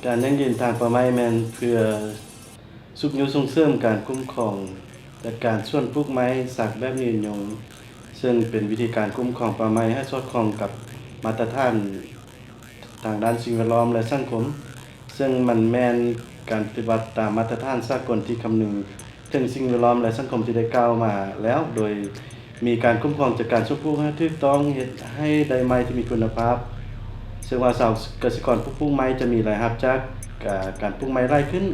ການຢັ້ງຢືນທາງປ່າໄມ້ແມ່ນເພື່ອຊຸກຍູ້ສົ່ງເສີມການຄຸ້ມຄອງຈັດການສວນປູກໄມ້ສັກແບບຍືນຍົງ, ເຊິ່ງເປັນວິທີການຄຸ້ມຄອງປ່າໄມ້ໃຫ້ສອດຄ່ອງກັບມາດຕະຖານທາງດ້ານສິ່ງແວດລ້ອມ ແລະ ສັງຄົມ, ເຊິ່ງມັນແມ່ນການປະຕິບັດຕາມມາດຕະຖານສາກົນທີ່ຄຳນຶງເຖິງສິ່ງແວດລ້ອມ ແລະ ສັງຄົມທີ່ໄດ້ກ່າວມາແລ້ວ, ໂດຍ ມີການຄຸ້ມຄອງຈັດການສວນປູກໃຫ້ຖືກຕ້ອງ, ເຮັດໃຫ້ໄດ້ໄມ້ທີ່ມີຄຸນນະພາບ, ເຊິ່ງວ່າຊາວກະສິກອນຜູ້ປູກໄມ້ຈະມີລາຍຮັບຈາກ ກາ ການປູກໄມ້ຫຼາຍຂຶ້ນ.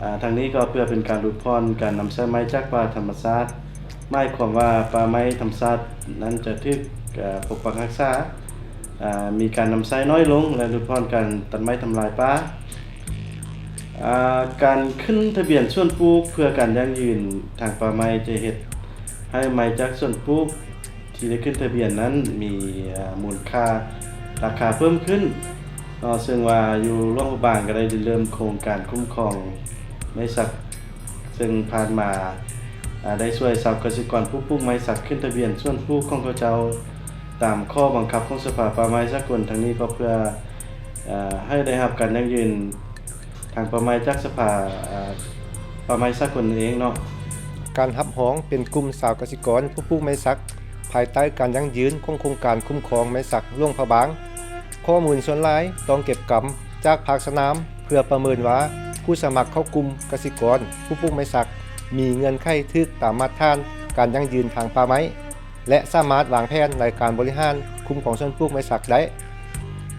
ອາ ທັງນີ້ກໍເພື່ອເປັນການຫຼຸດຜ່ອນການນຳໃຊ້ໄມ້ຈາກປ່າທຳມະຊາດ, ໝາຍຄວາມວ່າປ່າໄມ້ທຳມະຊາດນັ້ນຈະຖືກ ອາ ປົກປັກຮັກສາ, ອາ ມີການນຳໃຊ້ນ້ອຍລົງ ແລະ ຫຼຸດຜ່ອນການຕັດໄມ້ທຳລາຍປ່າ. ອາ ການຂຶ້ນທະບຽນສວນປູກເພື່ອການຢັ້ງຢືນທາງປ່າໄມ້ຈະເຮັດໃຫ້ໄມ້ຈາກສວນປູກທີ່ໄດ້ຂຶ້ນທະບຽນນັ້ນມີ ອາ ມູນຄ່າລາຄາເພີ່ມຂຶ້ນເນາະ, ເຊິ່ງວ່າຢູ່ຫຼວງພະບາງກໍໄດ້ລິເລີ່ມໂຄງການຄຸ້ມຄອງໄມ້ສັກ ເຊິ່ງຜ່ານມາ ອາ ໄດ້ຊ່ວຍຊາວກະສິກອນຜູ້ປູກໄມ້ສັກຂຶ້ນທະບຽນສວນປູກຂອງເຂົາເຈົ້າຕາມຂໍ້ບັງຄັບຂອງສະພາປ່າໄມ້ສາກົນ. ທັງນີ້ກໍເພື່ອ ອາ ໃຫ້ໄດ້ຮັບການຢັ້ງຢືນ ທາງປ່າໄມ້ຈາກສະພາ ອາ ປ່າໄມ້ສາກົນນັ້ນເອງເນາະ. ການຮັບຮອງເປັນກຸ່ມຊາວກະສິກອນຜູ້ປູກໄມ້ສັກ ພາຍໃຕ້ການຢັ້ງຢືນຂອງໂຄງການຄຸ້ມຄອງໄມ້ສັກຫຼວງພະບາງ. ຂໍ້ມູນສ່ວນຫຼາຍຕ້ອງເກັບກຳຈາກພາກສະໜາມ ເພື່ອປະເມີນວ່າຜູ້ສະໝັກເຂົ້າກຸ່ມກະສິກອນຜູ້ປູກໄມ້ສັກ ມີເງື່ອນໄຂຖືກຕາມມາດຖານການຢັ້ງຢືນທາງປ່າໄມ້ ແລະ ສາມາດວາງແຜນລາຍການບໍລິຫານຄຸ້ມຄອງສວນປູກໄມ້ສັກໄດ້.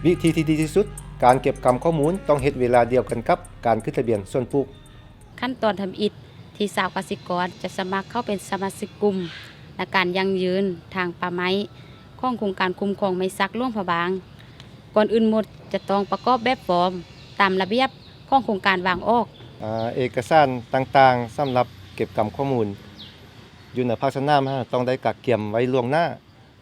ວິທີທີ່ດີທີ່ສຸດ ການເກັບກຳຂໍ້ມູນຕ້ອງເຮັດເວລາດຽວກັນກັບການຂຶ້ນທະບຽນສວນປູກ. ຂັ້ນຕອນທຳອິດທີ່ຊາວກະສິກອນຈະສະໝັກເຂົ້າເປັນສະມາຊິກກຸ່ມໃນການຢັ້ງຢືນທາງປ່າໄມ້ຂອງໂຄງການຄຸ້ມຄອງໄມ້ສັກຫຼວງພະບາງ. ກ່ອນອື່ນໝົດຈະຕ້ອງປະກອບແບບຟອມຕາມລະບຽບຂອງໂຄງການວາງອອກ. ອາ ເອກະສານຕ່າງໆສຳລັບເກັບກຳຂໍ້ມູນຢູ່ໃນພາກສະໜາມ ເຮົາຕ້ອງໄດ້ກະກຽມໄວ້ລ່ວງໜ້າ,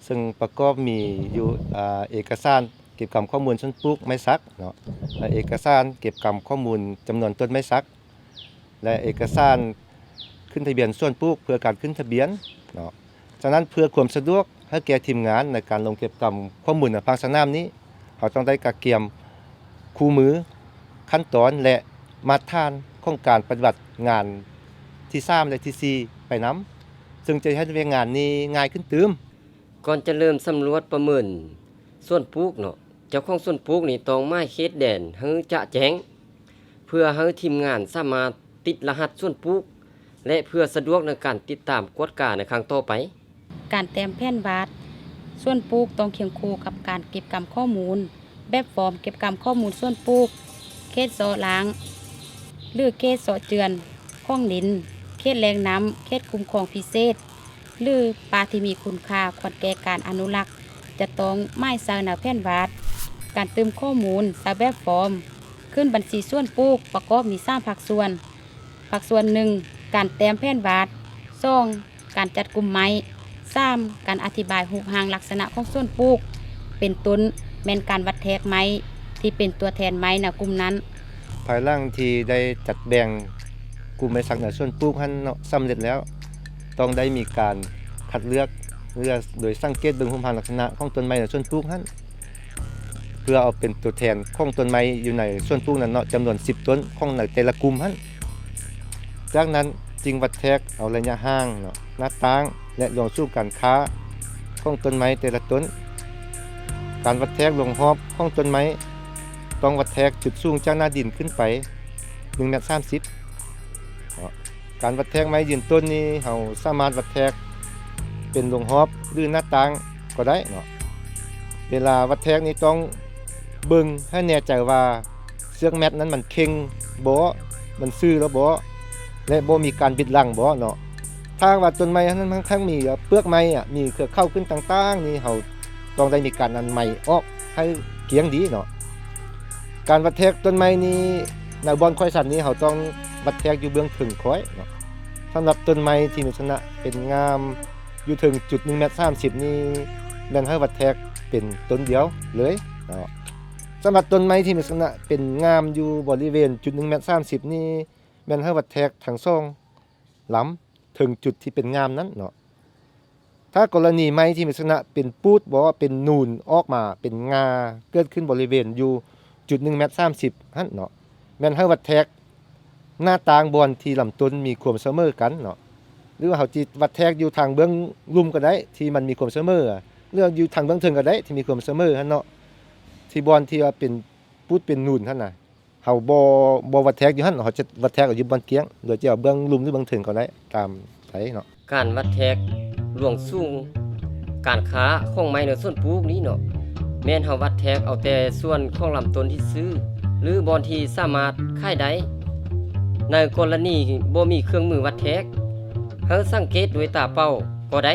ເຊິ່ງປະກອບມີຢູ່ ອາ ເອກະສານ ເກັບກຳຂໍ້ມູນສວນປູກໄມ້ສັກເນາະ ແລະ ເອກະສານເກັບກຳຂໍ້ມູນຈຳນວນຕົ້ນໄມ້ສັກ ແລະ ເອກະສານຂຶ້ນທະບຽນສວນປູກເພື່ອການຂຶ້ນທະບຽນເນາະ. ສະນັ້ນ ເພື່ອຄວາມສະດວກໃຫ້ແກ່ທີມງານໃນການລົງເກັບກຳຂໍ້ມູນໃນພາກສະໜາມນີ້, ເຮົາຕ້ອງໄດ້ກະກຽມຄູ່ມື, ຂັ້ນຕອນ ແລະ ມາດຖານຂອງການປະຕິບັດງານທີສາມ ແລະ ທີສີ່ໄປນຳ, ເຊິ່ງຈະເຮັດໃຫ້ວຽກງານນີ້ງ່າຍຂຶ້ນຕື່ມ. ກ່ອນຈະເລີ່ມສຳຫຼວດປະເມີນສວນປູກເນາະ, ເຈົ້າຂອງສວນປູກນີ້ຕ້ອງໝາຍເຂດແດນໃຫ້ຈະແຈ້ງ ເພື່ອໃຫ້ທີມງານສາມາດຕິດລະຫັດສວນປູກ ແລະ ເພື່ອສະດວກໃນການຕິດຕາມກວດກາໃນຄັ້ງຕໍ່ໄປ. ການແຕ້ມແຜນວາດສວນປູກຕ້ອງຄຽງຄູ່ກັບການເກັບກຳຂໍ້ມູນ, ແບບຟອມເກັບກຳຂໍ້ມູນສວນປູກ, ເຂດເຊາະລ້າງ ຫຼື ເຂດເຊາະເຈື່ອນຂອງດິນ, ເຂດແຫຼ່ງນ້ຳ, ເຂດຄຸ້ມຄອງພິເສດ ຫຼື ປ່າທີ່ມີຄຸນຄ່າຄວນແກ່ການອະນຸລັກ ຈະຕ້ອງໝາຍໃສ່ໃນແຜນວາດ. ການຕື່ມຂໍ້ມູນໃສ່ແບບຟອມຂຶ້ນບັນຊີສວນປູກປະກອບມີສາມພາກສ່ວນ. ພາກສ່ວນໜຶ່ງ ການແຕ້ມແຜນວາດ, ສອງ ການຈັດກຸ່ມໄມ້, ສາມ ການອະທິບາຍຮູບຮ່າງລັກສະນະຂອງສວນປູກ ເປັນຕົ້ນແມ່ນການວັດແທກໄມ້ທີ່ເປັນຕົວແທນໄມ້ໃນກຸ່ມນັ້ນ. ພາຍຫຼັງທີ່ໄດ້ຈັດແບ່ງກຸ່ມໄມ້ສັກໃນສວນປູກຫັ້ນເນາະ ສຳເລັດແລ້ວ, ຕ້ອງໄດ້ມີການຄັດເລືອກ ເລືອກໂດຍສັງເກດເບິ່ງຮູບຮ່າງລັກສະນະຂອງຕົ້ນໄມ້ໃນສວນປູກຫັ້ນ ເພື່ອເອົາເປັນຕົວແທນຂອງຕົ້ນໄມ້ຢູ່ໃນສວນປູກນັ້ນເນາະ ຈຳນວນສິບຕົ້ນຂອງໃນແຕ່ລະກຸ່ມຫັ້ນ. ຈາກນັ້ນຈຶ່ງວັດແທກເອົາໄລຍະຫ່າງເນາະ, ໜ້າຕ່າງ ແລະ ລວງສູງການຄ້າຂອງຕົ້ນໄມ້ແຕ່ລະຕົ້ນ. ການວັດແທກລວງຮອບຂອງຕົ້ນໄມ້ ຕ້ອງວັດແທກຈຸດສູງຈາກໜ້າດິນຂຶ້ນໄປໜຶ່ງແມັດສາມສິບເນາະ. ການວັດແທກໄມ້ຢືນຕົ້ນນີ້ ເຮົາສາມາດວັດແທກເປັນລວງຮອບ ຫຼື ໜ້າຕ່າງກໍໄດ້ເນາະ. ເວລາວັດແທກນີ້ຕ້ອງເບິ່ງໃຫ້ແນ່ໃຈວ່າເຊືອກແມັດນັ້ນມັນເຄັ່ງບໍ່, ມັນຊື່ແລ້ວບໍ່ ແລະ ບໍ່ມີການບິດຫຼັງບໍ່ເນາະ. ຖ້າຫາກວ່າຕົ້ນໄມ້ນັ້ນມັນທັງມີເປືອກໄມ້ອະ, ມີເຄືອເຂົ້າຂຶ້ນຕ່າງໆນີ້ ເຮົາຕ້ອງໄດ້ມີການອັນໄມ້ອອກໃຫ້ກ້ຽງດີເນາະ. ການວັດແທກຕົ້ນໄມ້ນີ້ ໃນບ່ອນຂ້ອຍສັນນີ້ ເຮົາຕ້ອງວັດແທກຢູ່ເບື້ອງເທິງຂ້ອຍເນາະ. ສຳລັບຕົ້ນໄມ້ທີ່ມີລັກສະນະເປັນງ່າມຢູ່ເທິງຈຸດໜຶ່ງແມັດສາມສິບນີ້ ແມ່ນໃຫ້ວັດແທກເປັນຕົ້ນດຽວເລີຍເນາະ. ສຳລັບຕົ້ນໄມ້ທີ່ມີລັກສະນະເປັນງ່າມຢູ່ບໍລິເວນຈຸດໜຶ່ງແມັດສາມສິບນີ້ ແມ່ນໃຫ້ວັດແທກທັງສອງລຳເທິງຈຸດທີ່ເປັນງ່າມນັ້ນເນາະ. ຖ້າກໍລະນີໄມ້ທີ່ມີລັກສະນະເປັນປູດບໍ ເປັນນູນອອກມາເປັນງ່າ ເກີດຂຶ້ນບໍລິເວນຢູ່ ຈຸດໜຶ່ງແມັດສາມສິບຫັ້ນເນາະ ແມ່ນໃຫ້ວັດແທກໜ້າຕ່າງບ່ອນທີ່ລຳຕົ້ນມີຄວາມສະເໝີກັນເນາະ ຫຼືວ່າເຮົາຊິວັດແທກຢູ່ທາງເບື້ອງລຸ່ມກໍໄດ້ ທີ່ມັນມີຄວາມສະເໝີ ຫຼືວ່າຢູ່ທາງເບື້ອງເທິງກໍໄດ້ ທີ່ມີຄວາມສະເໝີຫັ້ນເນາະ ທີ່ບ່ອນທີ່ວ່າເປັນປູດເປັນໜູນຫັ້ນນະ ເຮົາບໍ່ ບໍ່ວັດແທກຢູ່ຫັ້ນ ເຮົາຈະວັດແທກເອົາຢູ່ບ່ອນກ້ຽງ ໂດຍຈະເອົາເບື້ອງລຸ່ມ ຫຼືເບື້ອງເທິງກໍໄດ້ ຕາມໃຈເນາະ. ການວັດແທກລວງສູງການຄ້າຂອງໄມ້ໃນສວນປູກນີ້ເນາະ ແມ່ນເຮົາວັດແທກເອົາແຕ່ສ່ວນຂອງລຳຕົ້ນທີ່ຊື່ ຫຼືບ່ອນທີ່ສາມາດຂາຍໄດ້. ໃນກໍລະນີບໍ່ມີເຄື່ອງມືວັດແທກ ເຮົາສັງເກດດ້ວຍຕາເປົ່າກໍໄດ້.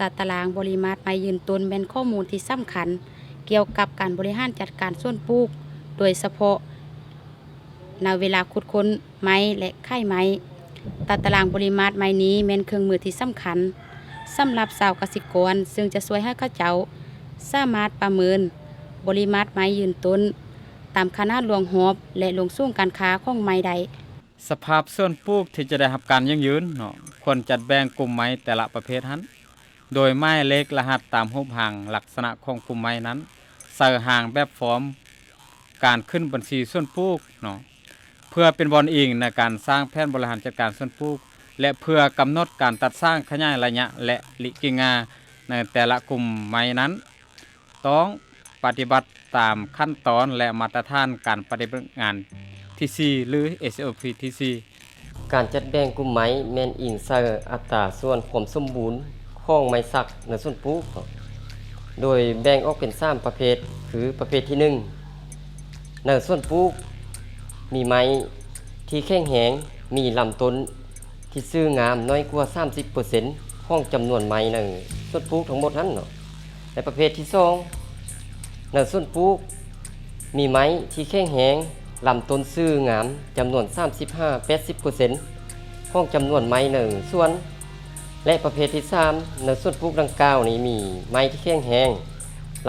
ຕາຕະລາງບໍລິມາດໄມ້ຢືນຕົ້ນແມ່ນຂໍ້ມູນທີ່ສຳຄັນກ່ຽວກັບການບໍລິຫານຈັດການສວນປູກ ໂດຍສະເພາະ ໃນເວລາຂຸດຄົ້ນໄມ້ ແລະ ຂາຍໄມ້. ຕາຕະລາງບໍລິມາດໄມ້ນີ້ແມ່ນເຄື່ອງມືທີ່ສຳຄັນສຳລັບຊາວກະສິກອນ ເຊິ່ງຈະຊ່ວຍໃຫ້ເຂົາເຈົ້າສາມາດປະເມີນບໍລິມາດໄມ້ຢືນຕົ້ນຕາມຂະໜາດລວງຮອບ ແລະ ລວງສູງການຄ້າຂອງໄມ້ໄດ້. ສະພາບສວນປູກທີ່ຈະໄດ້ຮັບການຢັ້ງຢືນເນາະ ຄວນຈັດແບ່ງກຸ່ມໄມ້ແຕ່ລະປະເພດຫັ້ນ ໂດຍໝາຍເລກລະຫັດຕາມຮູບຮ່າງລັກສະນະຂອງກຸ່ມໄມ້ນັ້ນ ໃສ່ຮ່າງແບບຟອມການຂຶ້ນບັນຊີສວນປູກເນາະ ເພື່ອເປັນບ່ອນອີງໃນການສ້າງແຜນບໍລິຫານຈັດການສວນປູກ ແລະ ເພື່ອກຳນົດການຕັດສ້າງຂະຫຍາຍໄລຍະ ແລະ ລິກິ່ງງ່າໃນແຕ່ລະກຸ່ມໄມ້ນັ້ນ ຕ້ອງປະຕິບັດຕາມຂັ້ນຕອນ ແລະ ມາດຕະຖານການປະຕິບັດງານທີສີ່ ຫຼື ເອສໂອພີ ທີສີ່. ການຈັດແບ່ງກຸ່ມໄມ້ແມ່ນອີງໃສ່ອັດຕາສ່ວນຄວາມສົມບູນຂອງໄມ້ສັກໃນສວນປູກ ໂດຍແບ່ງອອກເປັນສາມປະເພດ ຄື ປະເພດທີໜຶ່ງ ໃນສວນປູກມີໄມ້ທີ່ແຂງແຮງ ມີລຳຕົ້ນທີ່ຊື່ງາມນ້ອຍກວ່າສາມສິບເປີເຊັນຂອງຈຳນວນໄມ້ໃນສວນປູກທັງໝົດຫັ້ນເນາະ. ແລະ ປະເພດທີສອງ ໃນສວນປູກມີໄມ້ທີ່ແຂງແຮງ ລຳຕົ້ນຊື່ງາມ ຈຳນວນສາມສິບຫາແປດສິບເປີເຊັນຂອງຈຳນວນໄມ້ໃນສວນ ແລະ ປະເພດທີສາມ ໃນສວນປູກດັ່ງກ່າວນີ້ມີໄມ້ທີ່ແຂງແຮງ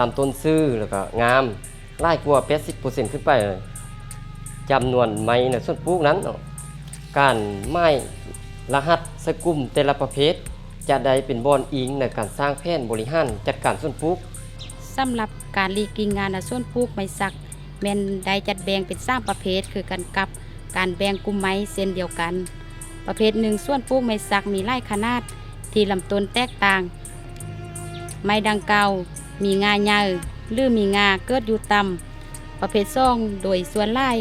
ລຳຕົ້ນຊື່ ແລ້ວກໍງາມຫຼາຍກວ່າແປດສິບເປີເຊັນຂຶ້ນໄປ ຈຳນວນໄມ້ໃນສວນປູກນັ້ນເນາະ. ການໝາຍລະຫັດໃສ່ກຸ່ມແຕ່ລະປະເພດ ຈະໄດ້ເປັນບ່ອນອີງໃນການສ້າງແຜນບໍລິຫານຈັດການສວນປູກ. ສຳລັບການລິກິ່ງງ່າໃນສວນປູກໄມ້ສັກ ແມ່ນໄດ້ຈັດແບ່ງເປັນສາມປະເພດ ຄືກັນກັບການແບ່ງກຸ່ມໄມ້ເຊັ່ນດຽວກັນ. ປະເພດໜຶ່ງ ສວນປູກໄມ້ສັກມີຫຼາຍຂະໜາດທີ່ລຳຕົ້ນແຕກຕ່າງ, ໄມ້ດັ່ງກ່າວມີງ່າໃຫຍ່ ຫຼື ມີງ່າເກີດຢູ່ຕ່ຳ. ປະເພດສອງ ໂດຍສ່ວນຫຼາຍ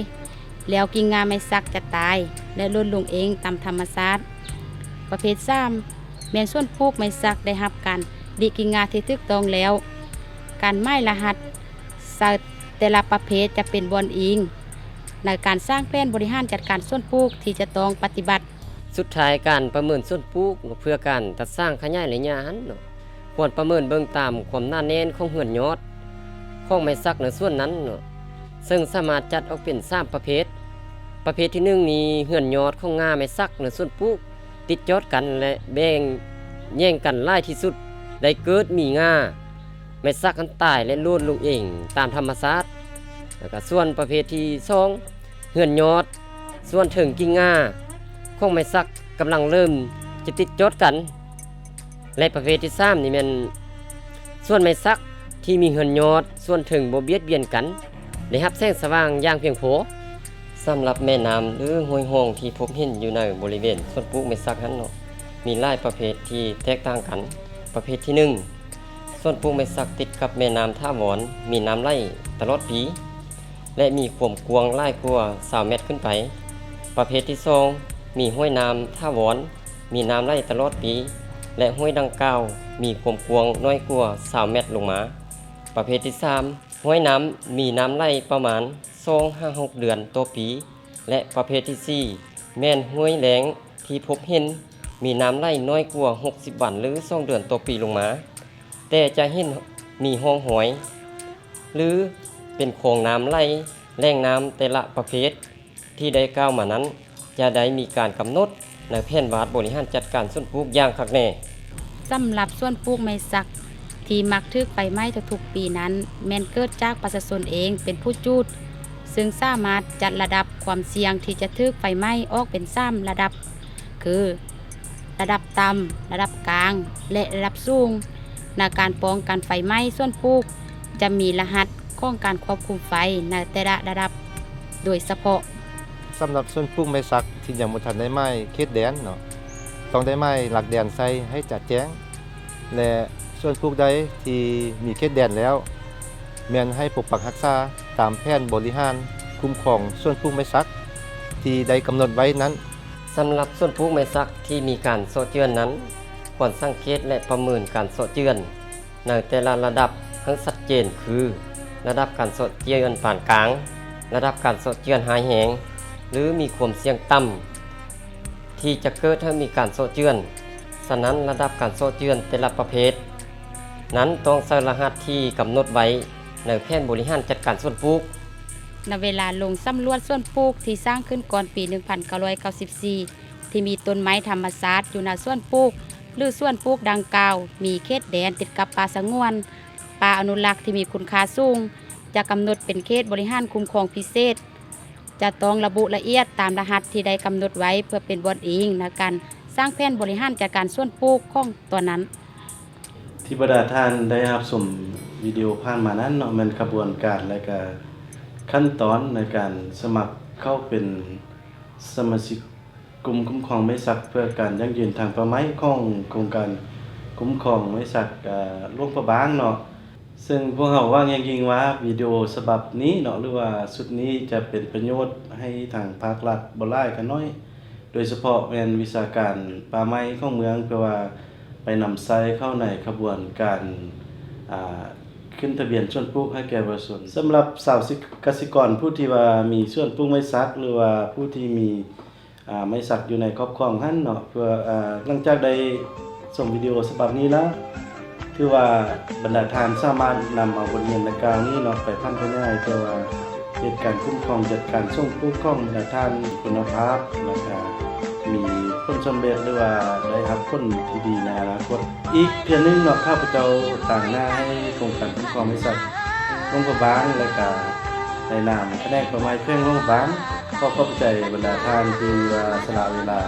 ແລ້ວກິ່ງງ່າໄມ້ສັກຈະຕາຍ ແລະ ຫຼົ່ນລົງເອງຕາມທຳມະຊາດ. ປະເພດສາມ ແມ່ນສວນປູກໄມ້ສັກໄດ້ຮັບການລິກິ່ງງ່າທີ່ຖືກຕ້ອງແລ້ວ. ການໝາຍລະຫັດໃສ່ແຕ່ລະປະເພດຈະເປັນບ່ອນອີງໃນການສ້າງແຜນບໍລິຫານຈັດການສວນປູກທີ່ຈະຕ້ອງປະຕິບັດ. ສຸດທ້າຍ ການປະເມີນສວນປູກເພື່ອການຕັດສ້າງຂະຫຍາຍໄລຍະຫັ້ນເນາະ ຄວນປະເມີນເບິ່ງຕາມຄວາມໜາແໜ້ນຂອງເຮືອນຍອດຂອງໄມ້ສັກໃນສວນນັ້ນເນາະ ເຊິ່ງສາມາດຈັດອອກເປັນສາມປະເພດ. ປະເພດທີໜຶ່ງ ມີເຮືອນຍອດຂອງງ່າໄມ້ສັກໃນສວນປູກຕິດຈອດກັນ ແລະ ແບ່ງແຍ່ງກັນຫຼາຍທີ່ສຸດ ໄດ້ເກີດມີງ່າໄມ້ສັກຫັ້ນຕາຍ ແລະ ຫຼົ່ນລົງເອງຕາມທຳມະຊາດ. ແລ້ວກໍສ່ວນປະເພດທີສອງ ເຮືອນຍອດ ສ່ວນເທິງກິ່ງງ່າຂອງໄມ້ສັກກຳລັງເລີ່ມຈະຕິດຈອດກັນ ແລະ ປະເພດທີສາມນີ້ແມ່ນສ່ວນໄມ້ສັກທີ່ມີເຮືອນຍອດສ່ວນເທິງບໍ່ບຽດບຽນກັນ ໄດ້ຮັບແສງສະຫວ່າງຢ່າງພຽງພໍ. ສຳລັບແມ່ນ້ຳ ຫຼື ຫ້ວຍຮ່ອງທີ່ພົບເຫັນຢູ່ໃນບໍລິເວນສວນປູກໄມ້ສັກຫັ້ນເນາະ ມີຫຼາຍປະເພດທີ່ແຕກຕ່າງກັນ. ປະເພດທີໜຶ່ງ ສວນປູກໄມ້ສັກຕິດກັບແມ່ນ້ຳຖາວອນ ມີນ້ຳໄຫຼຕະຫຼອດປີ ແລະ ມີຄວາມກວ້າງຫຼາຍກວ່າຊາວແມັດຂຶ້ນໄປ. ປະເພດທີສອງ ມີຫ້ວຍນ້ຳຖາວອນ ມີນ້ຳໄຫຼຕະຫຼອດປີ ແລະ ຫ້ວຍດັ່ງກ່າວມີຄວາມກວ້າງນ້ອຍກວ່າຊາວແມັດລົງມາ. ປະເພດທີສາມ ຫ້ວຍນ້ຳມີນ້ຳໄຫຼປະມານສອງຫາຫົກເດືອນຕໍ່ປີ ແລະ ປະເພດທີສີ່ ແມ່ນຫ້ວຍແລ້ງທີ່ພົບເຫັນມີນ້ຳໄຫຼນ້ອຍກວ່າຫົກສິບວັນ ຫຼື ສອງເດືອນຕໍ່ປີລົງມາ. ແຕ່ຈະເຫັນມີຮ່ອງຮອຍ ຫຼື ເປັນຂອງນ້ຳໄຫຼ. ແຫຼ່ງນ້ຳແຕ່ລະປະເພດທີ່ໄດ້ກ່າວມານັ້ນ ຈະໄດ້ມີການກຳນົດໃນແຜນວາດບໍລິຫານຈັດການສວນປູກຢ່າງຄັກແນ່. ສຳລັບສວນປູກໄມ້ສັກທີ່ມັກຖືກໄຟໄໝ້ທຸກໆປີນັ້ນ ແມ່ນເກີດຈາກປະຊາຊົນເອງເປັນຜູ້ຈູດ, ເຊິ່ງສາມາດຈັດລະດັບຄວາມສ່ຽງທີ່ຈະຖືກໄຟໄໝ້ອອກເປັນສາມລະດັບ ຄື ລະດັບຕ່ຳ, ລະດັບກາງ ແລະ ລະດັບສູງ. ໃນການປ້ອງກັນໄຟໄໝ້ສວນປູກ ຈະມີລະຫັດ ຂອງການຄວບຄຸມໄຟໃນແຕ່ລະລະດັບໂດຍສະເພາະ. ສຳລັບສວນປູກໄມ້ສັກທີ່ຍັງບໍ່ທັນໄດ້ໝາຍເຂດແດນເນາະ, ຕ້ອງໄດ້ໝາຍຫຼັກແດນໃສ່ໃຫ້ຈະແຈ້ງ ແລະ ສວນປູກໃດທີ່ມີເຂດແດນແລ້ວ ແມ່ນໃຫ້ປົກປັກຮັກສາຕາມແຜນບໍລິຫານຄຸ້ມຄອງສວນປູກໄມ້ສັກທີ່ໄດ້ກຳນົດໄວ້ນັ້ນ. ສຳລັບສວນປູກໄມ້ສັກທີ່ມີການເຊາະເຈື່ອນນັ້ນ ຄວນສັງເກດ ແລະ ປະເມີນການເຊາະເຈື່ອນໃນແຕ່ລະລະດັບໃຫ້ຊັດເຈນ ຄື ລະດັບການເຊາະເຈື່ອນປານກາງ, ລະດັບການເຊາະເຈື່ອນຮ້າຍແຮງ ຫຼື ມີຄວາມສ່ຽງຕ່ຳ ທີ່ຈະເກີດໃຫ້ມີການເຊາະເຈື່ອນ. ສະນັ້ນ, ລະດັບການເຊາະເຈື່ອນແຕ່ລະປະເພດນັ້ນ ຕ້ອງໃສ່ລະຫັດທີ່ກຳນົດໄວ້ໃນແຜນບໍລິຫານຈັດການສວນປູກ. ນຳເວລາລົງສຳຫຼວດສວນປູກທີ່ສ້າງຂຶ້ນກ່ອນປີໜຶ່ງພັນເກົ້າຮ້ອຍເກົ້າສິບສີ່ ທີ່ມີຕົ້ນໄມ້ທຳມະຊາດຢູ່ໜ້າສວນປູກ ຫຼື ສວນປູກດັ່ງກ່າວ ມີເຂດແດນຕິດກັບປ່າສະຫງວນ, ປ່າອະນຸລັກທີ່ມີຄຸນຄ່າສູງ, ຈະກຳນົດເປັນເຂດບໍລິຫານຄຸ້ມຄອງພິເສດ. ຈະຕ້ອງລະບຸລະອຽດຕາມລະຫັດທີ່ໄດ້ກຳນົດໄວ້ ເພື່ອເປັນບ່ອນອີງໃນການສ້າງແຜນບໍລິຫານຈັດການສວນປູກຂອງຕົນນັ້ນ. ທີ່ບັນດາທ່ານໄດ້ຮັບຊົມວິດີໂອຜ່ານມານັ້ນເນາະ ແມ່ນຂະບວນການ ແລະ ກະຂັ້ນຕອນໃນການສະໝັກເຂົ້າເປັນສະມາຊິກກຸ່ມຄຸ້ມຄອງໄມ້ສັກ ເພື່ອການຢັ້ງຢືນທາງປ່າໄມ້ຂອງໂຄງການຄຸ້ມຄອງໄມ້ສັກ ອາ ຫຼວງພະບາງເນາະ. ເຊິ່ງພວກເຮົາຫວັງຢ່າງຍິ່ງວ່າ ວິດີໂອສະບັບນີ້ເນາະ ຫຼືວ່າຊຸດນີ້ຈະເປັນປະໂຫຍດໃຫ້ທາງພາກລັດບໍ່ຫຼາຍກໍໜ້ອຍ, ໂດຍສະເພາະແມ່ນວິຊາການປ່າໄມ້ຂອງເມືອງ ເພື່ອວ່າໄປນຳໃຊ້ເຂົ້າໃນຂະບວນການ ອາ ຂຶ້ນທະບຽນສວນປູກໃຫ້ແກ່ປະຊາຊົນ. ສຳລັບຊາວກະສິກອນຜູ້ທີ່ວ່າມີສວນປູກໄມ້ສັກ ຫຼືວ່າຜູ້ທີ່ມີ ອາ ໄມ້ສັກຢູ່ໃນຄອບຄອງຫັ້ນເນາະ ເພື່ອ ອາ ຫຼັງຈາກໄດ້ຊົມວິດີໂອສະບັບນີ້ແລ້ວ ຖືວ່າບັນດາທ່ານສາມາດນຳເອົາບົດຮຽນດັ່ງກ່າວນີ້ເນາະ ໄປຜັນຂະຫຍາຍ ເພື່ອວ່າເຮັດການຄຸ້ມຄອງຈັດການສວນປູກຂອງບັນດາທ່ານຄຸນນະພາບ ແລ້ວກະມີຜົນສຳເລັດ ຫຼືວ່າໄດ້ຮັບຜົນທີ່ດີໃນອະນາຄົດ. ອີກເທື່ອໜຶ່ງເນາະ ຂ້າພະເຈົ້າຕາງໜ້າໃຫ້ໂຄງການຄຸ້ມຄອງໄມ້ສັກຫຼວງພະບາງ ແລ້ວກະໃນນາມຂະແໜງປ່າໄມ້ແຂວງຫຼວງພະບາງ ຂໍຂອບໃຈບັນດາທ່ານທີ່ວ່າສະຫຼະເວລາ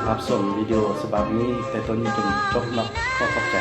ຮັບຊົມວິດີໂອສະບັບນີ້ແຕ່ຕົ້ນຈົນຈົບເນາະ. ຂໍຂອບໃຈ.